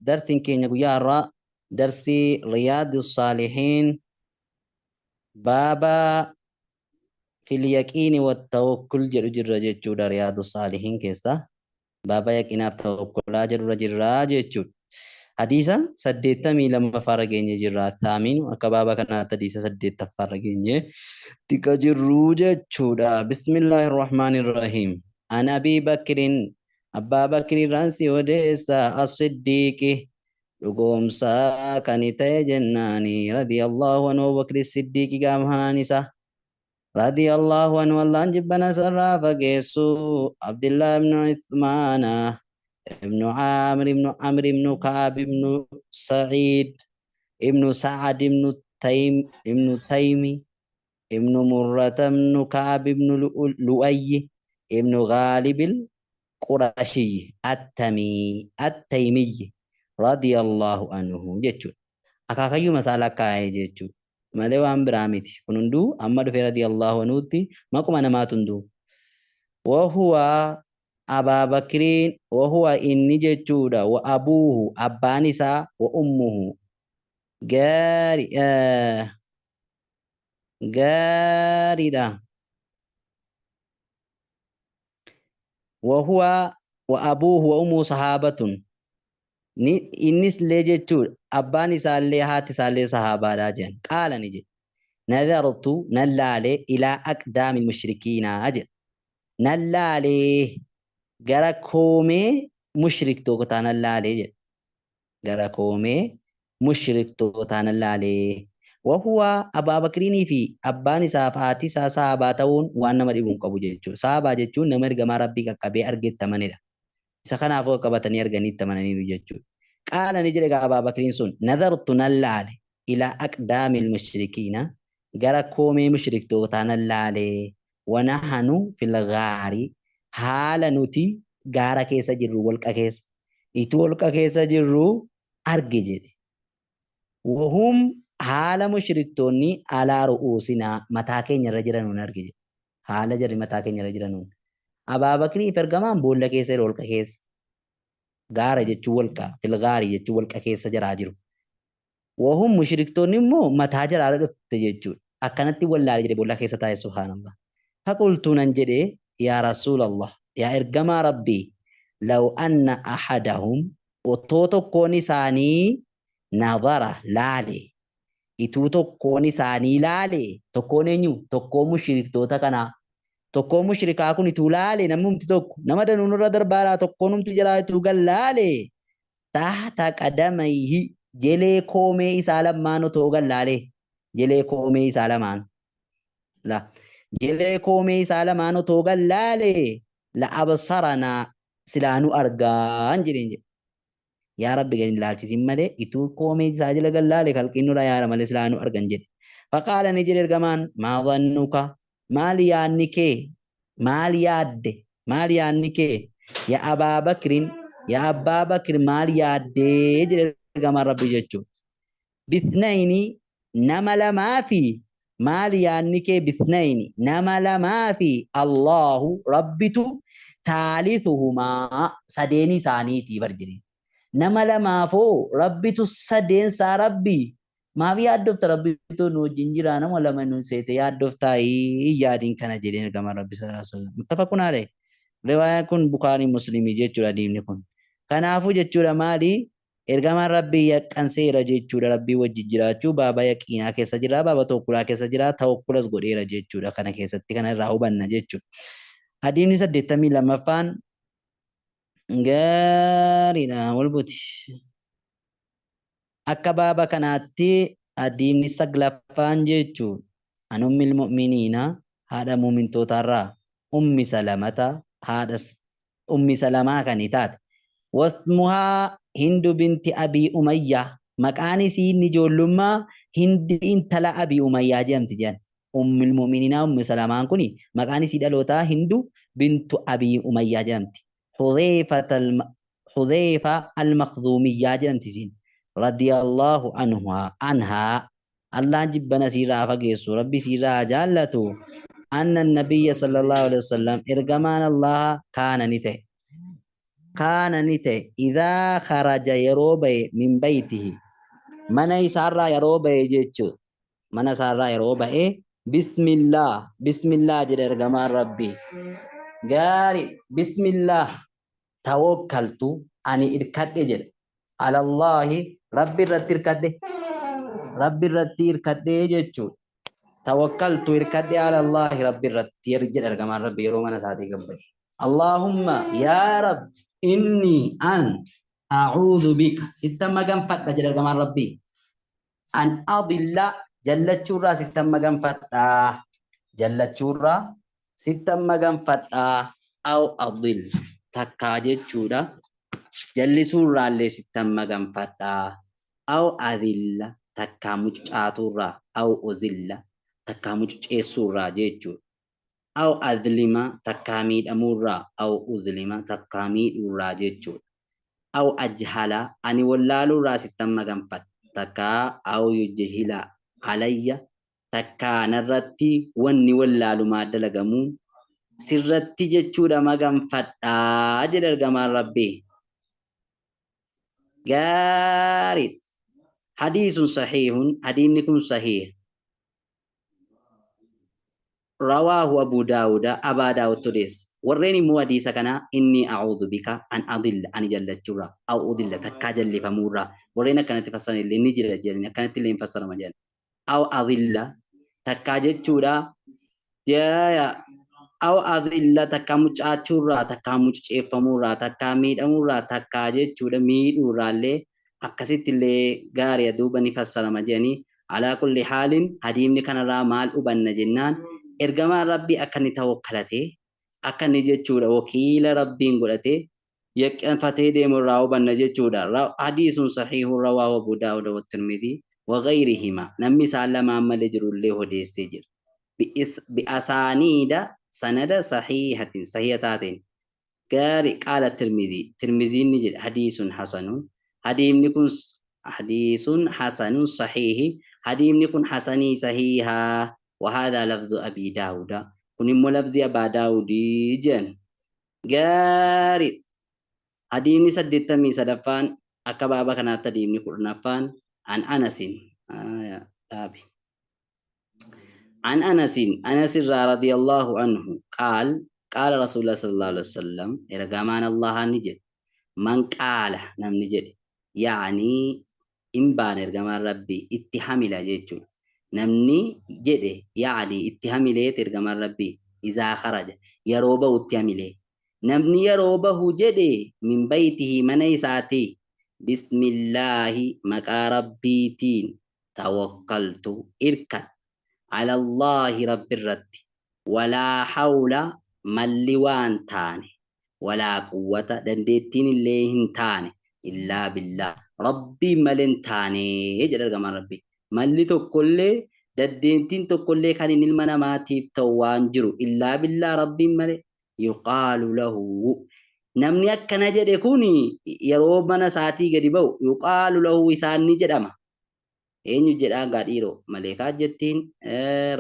Darsiin keenya guyyaa har'aa darsii Riyaadu Saalihiin baaba fil yaqiini wattawakkul jedhu jirra jechuudha. Riyaadu Saalihiin keessa baaba yaqiinaaf tawakkulaa jedhurra jirra jechuudha. Hadiisa 82ffaarra geenye jirra. Taamiin akka baaba kanaatti hadiisa 8ffaarra geenye tika jirru jechuudha. Bismillaahi Rahmaani Rahiim. An Abii Bakrin, Abbaa Bakri irraan si odeessa, As-Siddiiqi, dhugoomsaa kan ta'e jennaani, radiyallahu anhu, Abubakri Siddiiqi gaafanaan isa radiyallahu anhu, Allaan jibbana sarraa fageessu, Abdullah ibn Uthmaana ibn Amr ibn Amr ibn Ka'ab ibn Sa'id ibn Sa'ad ibn Taym ibn Taymi ibn Murrata ibn Ka'ab ibn Lu'ayy ibn Ghalib al-Qurashiyy Attami Attaymiy radiyallahu anhu jechuudha. Akaakayyuma isaa lakkaa'ee jechuudha. Malee waan biraa miti. Kun hunduu amma dhufee radiyallahu anhutti maquma namaatu hunduu. Wahuwa Abaa Bakriin, wahuwa inni jechuudha, wa abuuhu abbaan isaa, wa ummuhu gaari gaariidha. Wahuwa wa abuuhu wa ummuhu sahaabatun, innis illee jechuudha abbaan isaallee haati isaallee sahaabaadha jedhan. Qaala ni jedhe, nadartu nan laalee, ilaa aqdaamil mushrikiinaa jedha, nan laalee gara koomee mushriktootaa nan laalee jedha, gara koomee mushriktootaa nan laalee. Wahuwa Abaa Bakriinii fi abbaan isaaf haati isaa sahaabaa ta'uun waan nama dhibu hin qabu jechuudha. Sahaabaa jechuun nama ergamaa Rabbii qaqqabee argetti amanedha. Isa kanaafuu qaqqabatanii arganii itti amananiiru jechuudha. Qaala ni jedhe Abaa Bakriin sun, nadartu nan laale, ilaa aqdaamil mushrikiina gara koomee mushriktootaa nan laale, wanahanu fil gaari haala nuti gaara keessa jirru, wolqa keessa itu wolqa keessa jirru arge jedhe. Wahum haala mushriktoonni alaa ru'uusinaa mataa keenya irra jiranuun arge jedhe. Haala jarri mataa keenya irra jiranuun. Abaa Bakrii fi ergamaan boolla keessa jiru, wolqa keessa. Gaara jechuun wolqa, fil gaari jechuun wolqa keessa jaraa jiru. Wahum mushriktoonni immoo mataa jaraarra dhufte jechuudha. Akkanatti wallaale jedhe boolla keessa taa'e, subhaanallah. Faqultu nan jedhe, yaa Rasuulallah, yaa ergamaa Rabbii, law anna ahadahum otoo tokkoon isaanii nadara laale, ituu tokkoon isaanii laale, tokkoon eenyu, tokkoon mushriktoota kanaa, tokkoon mushrikaa kun ituu laale, namni tokko nama danuun irra darbaaraa tokkoon humti jalaa ituu gan laale, tahta qadamayhi jelee koomee isaa lamaan otoo gan laale, jelee koomee isaa lamaan la jelee koomee isaa lamaan otoo gan laale, la absaranaa silaa nu argaan jedheen jedhe. Yaa Rabbi gadi hin laalchisin malee ituu koomee isaa jala gan laale kalqiin nurra yaara malee silaa nu argan jedhe. Faqaala ni jedhe ergamaan, maa dhannuka maal yaadni kee, maal yaadde, maal yaadni kee, yaa Abaa Bakrin, yaa Abbaa Bakr maal yaaddee jedhe ergamaan Rabbi jechuudha. Bithnayni nama lamaa fi maal yaadni kee, bithnayni nama lamaa fi Allahu Rabbitu thalithuhumaa sadeen isaaniitii bar jedhe. Nama lamaafoo Rabbitu sadeen isaa Rabbi maaf yaaddofta, Rabbitu nu wajjin jira, nama lama nu seete yaaddoftaa hin yaadin kana jedheen ergamaan Rabbi sallallahu alaihi wasallam. Muttafaqun alayhi. Riwaayaan kun Bukaarii Muslimii jechuudha diimni kun. Kanaafuu jechuudha maali? Ergamaan Rabbii yaqqanseera jechuudha. Rabbii wajjin jiraachuu baaba yaqiinaa keessa jira, baaba tawakkulaa keessa jira, tawakkulas godheera jechuudha. Kana keessatti kana irraa hubanna jechuudha. Hadiisni 82ffaan gaariidha wal buti. Akka baaba kanaatti hadiisni 9ffaan jechuudha. An ummil mu'miniina haadha mu'mintootaarraa Ummi Salamata haadha Ummi Salamaa kan taate. Wasmuhaa Hindu binti Abii Umayyaa, maqaan isii inni ijoollummaa Hindi intala Abii Umayyaa jedhamti jedhan. Ummul mu'miniinaa Ummi Salamaan kun maqaan isii dhalootaa Hindu bintu Abii Umayyaa jedhamti. Hudhayfa al-Makhzuumiyyaa jedhamti isiin. Radiyallahu anhaa, Allaan jibbana isiirraa fageessu, Rabbi isiirraa jaallatu. Anna nabiyya sallallahu alaihi wasallam ergamaan Allaha kaana ni ta'e. Kaana ni ta'e idhaa kharaja yeroo ba'e min baytihi mana isaarraa yeroo ba'e jechuudha. Mana isaarraa yeroo ba'e bismillah bismillah jedhe ergamaan rabbii. Gaarii bismillah tawakkaltu ani irkadhe jedhe. Alallaahi rabbi irratti irkadhe. Rabbi irratti irkadhe jechuudha. Tawakkaltu irkadhe alallaahi rabbi irratti jedhe ergamaan rabbi yeroo mana isaatii gad ba'e. Allaahumma yaa rabbi inni an a'uudhu bika sittan maganfadha jedhe ergamaan rabbii. An adilla jallachuurraa sittan maganfadha jallachuurraa sittan maganfadha aw adil takkaa jechuudha jallisuurraallee sittan maganfadha aw adilla takkaa mucucaatuurraa aw uzilla takkaa mucuceessuurraa jechuudha. Aw adlima takkaa miidhamuurraa aw udlima takkaa miidhuurraa jechuudha. Aw ajhala ani wallaaluurraa sittan maganfadha takkaa aw yujhila alayya takkaa narratti wanni wallaalumaa dalagamuu sirratti jechuudha maganfadhaa jedhe ergamaan rabbii. Gaarii. Hadiisun sahiihun hadiisni kun sahiih. Rawaahu Abu Daawuda Abaa Daawud odeesse. Warreen immoo hadiisa kana inni a'uudhu bika an adilla ani jallachuurraa aw udilla takkaa jallifamuurraa warreen akkanatti fassaran illee ni jira jedhani akkanatti illee hin fassarama jedhan. Aw adilla takkaa jechuudha yaaya aw adilla takkaa mucaachuurraa takkaa mucuceeffamuurraa takkaa miidhamuurraa takkaa jechuudha miidhuurraa illee akkasitti illee gaarii duuba ni fassarama jedhanii alaa kulli haalin hadiisni kanarraa maal hubanna jennaan ergamaan rabbii akka inni tawakkalate akka inni jechuudha wakiila rabbiin godhate yaqqanfatee deemu irraa hubanna jechuudha. Hadiisun sahiihun rawaahu Abu Daawuda wa Tirmidii wa gayrihima namni isaan lamaan malee jirullee odeessee jira. Bi'asaaniida sanada sahiihatin sahiha taateen gaarii qaala Tirmidii Tirmiziin ni jedhe hadiisun hasanun hadiisni kun hadiisun hasanun sahiihi hadiisni kun hasanii sahiihaa وهذا لفظ أبي داود كن إمو لفظ أبا داود جن gaarii hadiisni saddeettamii sadaffaan akka baaba kanaatti hadiisni kurnaffaan an anasin dhaabi عن أنس أنس رضي الله عنه قال قال رسول الله صلى الله عليه وسلم إرجامان الله نجد من قال نم نجد يعني إن بان إرجامان ربي اتهامي لا جيتشون نمني جد يعني اتهامي ليه إرجامان ربي إذا خرج يروبه اتهامي ليه namni yeroo bahu jedhe min baytihi mana isaatii bismillaahi maqaa rabbiitiin tawakkaltu irkadha alallaahi rabbi irratti walaa hawla malli waan taane walaa quwwata dandeettiin illee hin taane illaa billaa rabbiin malee hin taane jedha ergamaan rabbi malli tokkollee dandeettiin tokkollee kan inni ilma namaatiif ta'u waan jiru illaa billaa rabbiin malee yuqaalu lahu namni akkana jedhe kun yeroo mana isaatii gadi ba'u yuqaalu lahu isaan ni jedhama. Eenyu jedhaan gaa dhiiroo maleekaa jettiin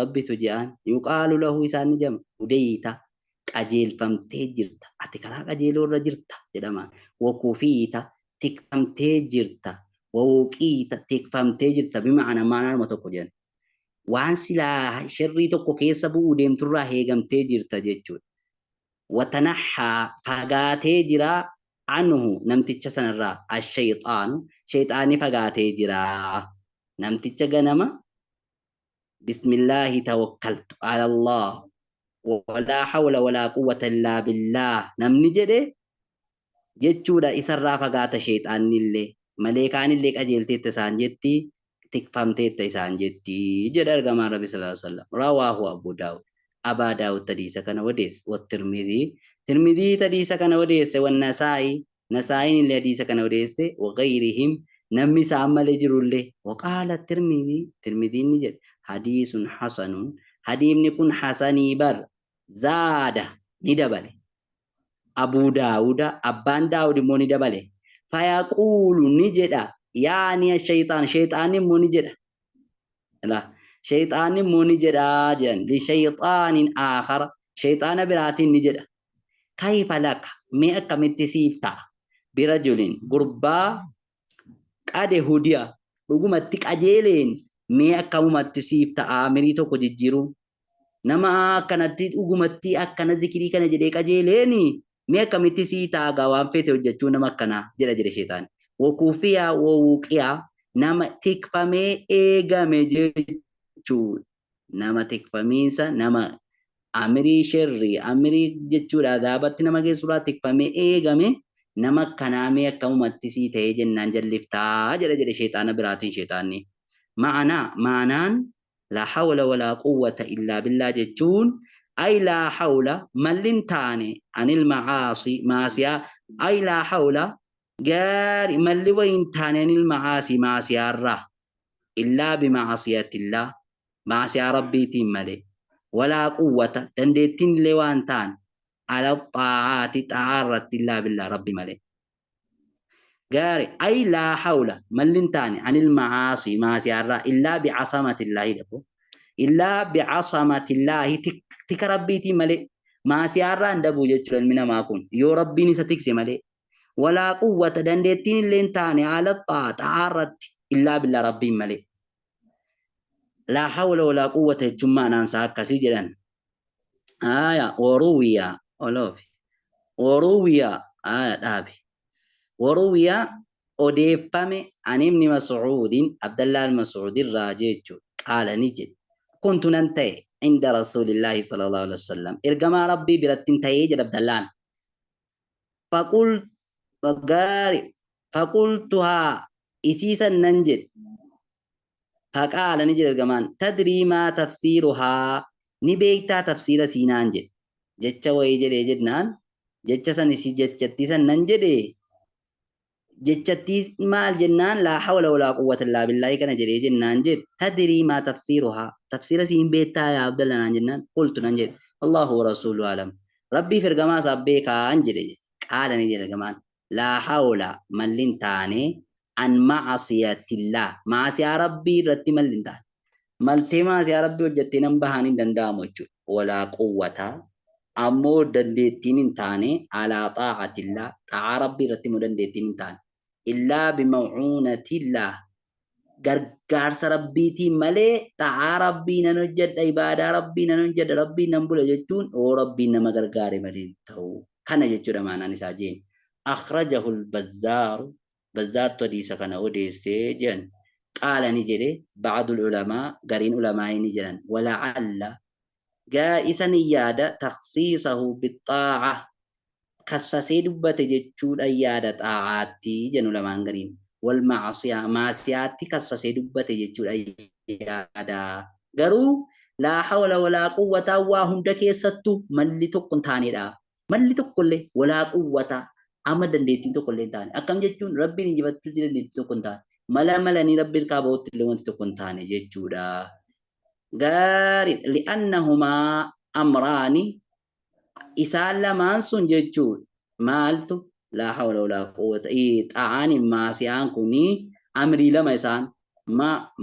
rabbitu jedhaan yuqaalu lahu isaan ni jedhama. Hudeeyta qajeelfamtee jirta ati karaa qajeeloo irra jirta jedhama. Wakufiita tikfamtee jirta wawuqiita tikfamtee jirta bima'ana maanaanuma tokko jedhan. Waan silaa sharrii tokko keessa bu'uu deemturraa heegamtee jirta jechuudha. وتنحى فغاتي جرا عنه نمتيتش سنرا الشيطان شيطاني فغاتي جرا نمتيتش غنما بسم الله توكلت على الله ولا حول ولا قوة إلا بالله نمني جده جتشودا إسرا فغات شيطان اللي ملائكان اللي قجلتي تسان جتي تكفمتي تسان جتي جد أرغمان ربي صلى الله عليه وسلم رواه أبو داود أبا داود تديس كان وديس والترمذي ترمذي تديس كان وديس والنسائي نسائي اللي حديث كان وديس وغيرهم نمي سامل جرله وقال الترمذي ترمذي نجد حديث حسن حديث نكون حسني بر زاد ندبله أبو داود أبان داود مو ندبله فيقول نجد يعني الشيطان شيطان مو نجد لا شيطان مو نجد جن لشيطان آخر شيطان براتين نجد Kayfa laka mee akkamitti siif ta'a birajulin gurbaa qade hudiya dhugumatti qajeeleen mee akkamumatti siif ta'a mirii tokko jijjiiruu nama akkanatti dhugumatti akkana zikirii kana jedhee qajeeleeni mee akkamitti sii ta'a gaa waan feete hojjechuu nama akkanaa jedha jedhe sheexaan. Wakuufiyaa wawuqiyaa nama tikfamee eegame jechuudha. Nama tikfamiinsa nama amirii sherrii amirii jechuudha adaabatti nama geessurraa tikfamee eegame nama akkanaa mee akkamumatti sii ta'ee jennaan jalliftaa jedha jedhe sheexaana biraatiin sheexaanni. Ma'anaa ma'anaan laa hawla walaa quwwata illaa billaa jechuun ay laa hawla mallin taane anil macaasi maasiyaa ay laa hawla gaari malli wayin taane anil macaasi maasiyaarraa illaa bimacsiyatillaa maasiyaa rabbiitiin malee walaa quwwata dandeettiin illee waan taane ala xaacaati xaacaa irratti illaa billaa rabbi malee. Gaari ay laa hawla mallin taane anil macaasi maasiyaarraa illaa bicasamatillaahi dhaqu illaa bicasamatillaahi tika rabbiitiin malee maasiyaarraa hin dabuu jechuudha ilmi namaa kun yoo rabbiin isa tikse malee walaa quwwata dandeettiin illee hin taane ala xaacaa irratti illaa billaa rabbiin malee. Laa hawla walaa quwwata jechuun maanaan isaa akkasii jedhan. Aya waruwiya oloofi waruwiya aya dhaabi waruwiya odeeffame an ibni mas'uudin abdallah al-mas'uud irraa jechuudha qaala ni jedhe kuntu nan ta'e inda rasuulillaahi sallallahu alaihi wasallam ergamaa rabbii biratti hin ta'ee jedha abdallaan faqul gaari faqultuhaa isiisan nan jedhe faqaala ni jedhe ergamaan tadrii maa tafsiiruhaa ni beektaa tafsiira siinaan jedhe jecha wayii jedhee jennaan jecha san isii jechattii san nan jedhe jechattii maal jennaan laa hawla walaa quwwata illaa billaahi kana jedhee jennaan jedhe tadrii maa tafsiiruhaa tafsiira siin beektaa yaa Abdalla naan jennaan qultu nan jedhe Allahu wa rasuulu alam rabbiif ergamaa isaa beekaan jedhe qaala ni jedhe ergamaan laa hawla mallin taane an macasiyatillah maasiyaa rabbii irratti mallin taane maltee maasiyaa rabbii hojjettee nan bahaan hin danda'amu jechuudha walaa quwwata ammoo dandeettiin hin taane alaa xaacatillah xaacaa rabbii irratti immoo dandeettiin hin taane illaa bimawcuunatillah gargaarsa rabbiitiin malee xaacaa rabbii nan hojjedha ibaadaa rabbii nan hojjedha rabbii nan bula jechuun oo rabbiin nama gargaare malee ta'u kana jechuudha maanaan isaa jeen akhrajahu al-bazzaaru bazzaartu hadiisa kana odeessee jedhan qaala ni jedhe ba'dul ulamaa gariin ulamaa ni jedhan wala'alla gaa isa ni yaada takhsiisahu bixaa'a kassasee dubbate jechuudha yaada xaacaatti jennu lamaan gariin wal maasiyaa maasiyaatti kassasee dubbate jechuudha yaada garuu laa hawla walaa quwwataa waa hunda keessattuu malli tokko hin taanedha malli tokkollee walaa quwwataa amma dandeettiin tokkollee hin taane akkam jechuun rabbiin injifachuu dandeettiin tokko hin taane mala malanii rabbi irkaa bahutti illee wanti tokko hin taane jechuudha. Gaarii li'annahumaa amraani isaan lamaan sun jechuudha maaltu laa hawla walaa quwwata xaa'aani maasiyaan kuni amrii lama isaan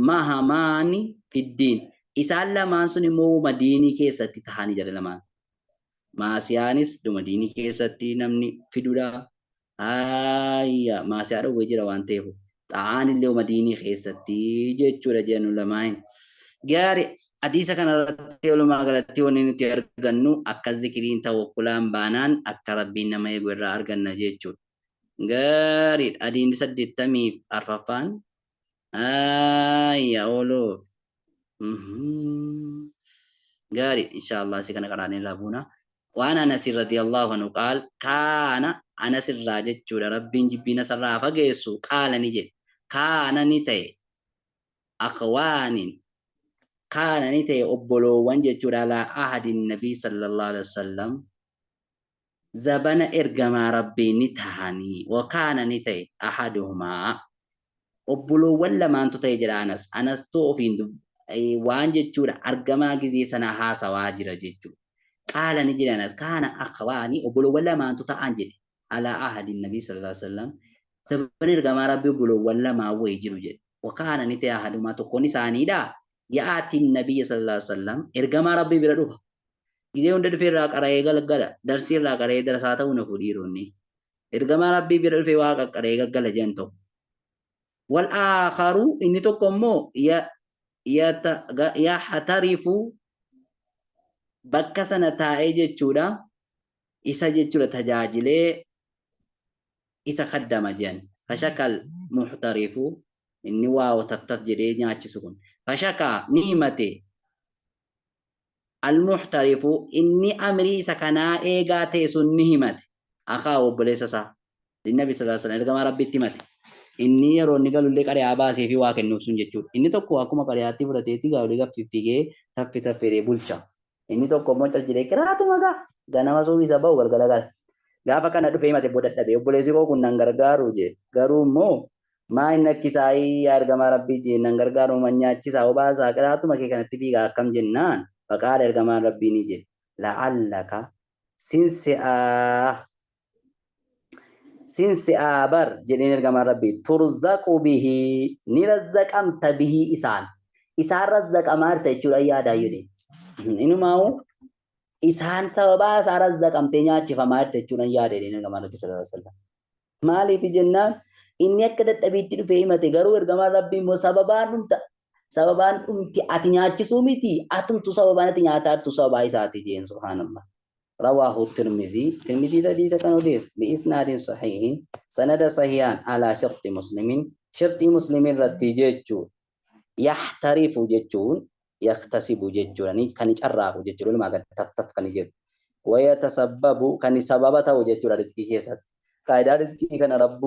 mahamaani fiddiin isaan lamaan sun immoo madiinii keessatti tahanii jira lamaan maasiyaanis dhuma diinii keessatti namni fidudha ayya maasiyaa dhowwee jira waan ta'eef xaa'aan illee madiinii keessatti jechuudha jennu lamaan. Gaari hadiisa kanarratti walumaa galatti wanni nuti argannu akka zikiriin tawakkulaan baanaan akka rabbiin nama eegu irraa arganna jechuudha. Gaarii hadiisni 84ffaan ayya ooluuf. Gaarii inshaallah si kana qaraanee irraa buuna. Waan Anas radiyallahu anhu qaal kaana Anas irraa jechuudha rabbiin jibbiina sarraa fageessu qaala ni jedhe kaana ni ta'e akhwaanin kaana ni ta'e obboloowwan jechuudha alaa ahadin nabii sallallahu alaihi wasallam zabana ergamaa rabbii ni tahanii wakaana ni ta'e ahaduhumaa obboloowwan lamaantu ta'e jedha Anas Anastuu ofiin waan jechuudha argamaa gizee sana haasawaa jira jechuudha qaala ni jedhe Anas kaana akhwaani obboloowwan lamaantu ta'an jedhe alaa ahadin nabii sallallahu alaihi wasallam zabana ergamaa rabbii obboloowwan lamaan wayii jiru jedhe wakaana ni ta'e ahadumaa tokkoon isaaniidha ya'aatiin nabiyya sallallahu alaihi wasallam ergamaa rabbii bira dhufa. Gizee hunda dhufee irraa qara'ee galgala. Darsii irraa qara'ee darasaa ta'uu na fuudhiiroonni. Ergamaa Rabbii bira dhufee waa qaqqaree galgala jeen tokko. Wal aakharu inni tokko immoo yahtarifu bakka sana taa'ee jechuudha. Isa jechuudha tajaajilee isa kaddama jeen. Fashakal muhtarifu inni waa taftaf jedhee nyaachisu kun. Fashakaa ni himate. Al-muhtarifu inni amrii isa kanaa eegaa ta'e sun ni himate. Akaa obboleessa isaa. Nabi sallallahu alaihi wasallam ergamaa Rabbitti himate. Inni yeroo inni galullee qariyaa baasee fi waa kennuuf sun jechuudha. Inni tokko akkuma qariyaatti fudhateetti gaafii gaffiffigee taffi taffiree bulcha. Inni tokko immoo cal jedhee qiraatuma isaa ganama suuqii isa bahu galgala gala. Gaafa kana dhufee himate booda dadhabee obboleessi koo kun nan gargaaru jee. Garuu immoo maa inni akkisaa yaa ergamaa Rabbii jee nan gargaaru man nyaachisaa obaasaa qiraatuma kee kanatti fiigaa akkam jennaan faqaala ergamaan Rabbii ni jedhe. La'allaka sinsi'aa sinsi'aa bar jedheen ergamaan Rabbii turzaqu bihii ni razzaqamta bihii isaan isaan razzaqamaa jirta jechuudha yaadaa jedhe. Inumaa'u isaan sababaa isaa razzaqamtee nyaachifamaa jirta jechuudha yaada jedheen ergamaan Rabbii sallallahu alaihi wasallam. Maaliif jennaan inni akka dadhabiitti dhufee himate garuu ergamaan Rabbii immoo sababaan dhumta sababaan dhumti ati nyaachisuu miti atumtu sababaan ati nyaataa jirtu sababaa isaati jeen subhaanallah. رواه الترمذي ترمذي الذي تكن بإسناد صحيح سند صحيحا على شرط مسلم شرط مسلم رتي جيتشو يحترف جيتشون يكتسب جيتشون يعني كان يجراه جيتشون ما قد تفتف كان يجيب ويتسبب كان سببته جيتشون رزقي كيسات قاعدة رزقي كان رب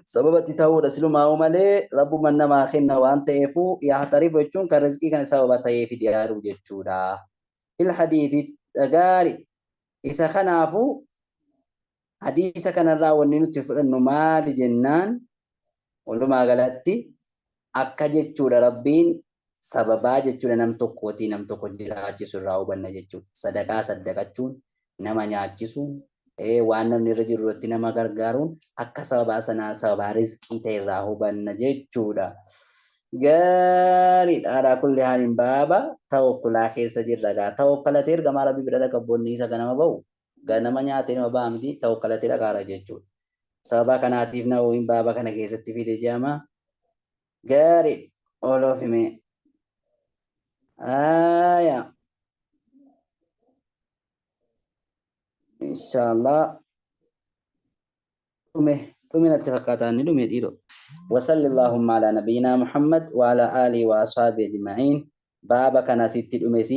سببتي تهو رسل ما هو مالي رب من ما خنا وانت يفو يحترف جيتشون كان رزقي كان سببته في دياره جيتشون في الحديث غاري isa kanaafuu hadiisa kanarraa wanni nuti fudhannu maali jennaan walumaa galatti akka jechuudha Rabbiin sababaa jechuudha nam tokkootii nam tokko jiraachisu irraa hubanna jechuudha. Sadaqaa saddaqachuun nama nyaachisuun waan namni irra jiru irratti nama gargaaruun akka sababaa sanaa sababaa rizqii ta'e irraa hubanna jechuudha. Gaariidha. Alaa kulli haalin baaba tawakkulaa keessa jirra gaa. Tawakkalatee ergamaa Rabbii bira dhaqa boonni isa ganama bahu ganama nyaatee nama ba'a miti tawakkalatee dhaqaara jechuudha. Sababa kanaatiif Nawawiin baaba kana keessatti fide jedhama. Gaariidha. Oloofime. Aayaa. Inshaallah. Dhume. Dhume natti fakkaataa inni dhume dhiiroo. وصلى اللهم على نبينا محمد وعلى آله وأصحابه أجمعين. بابا كان ستي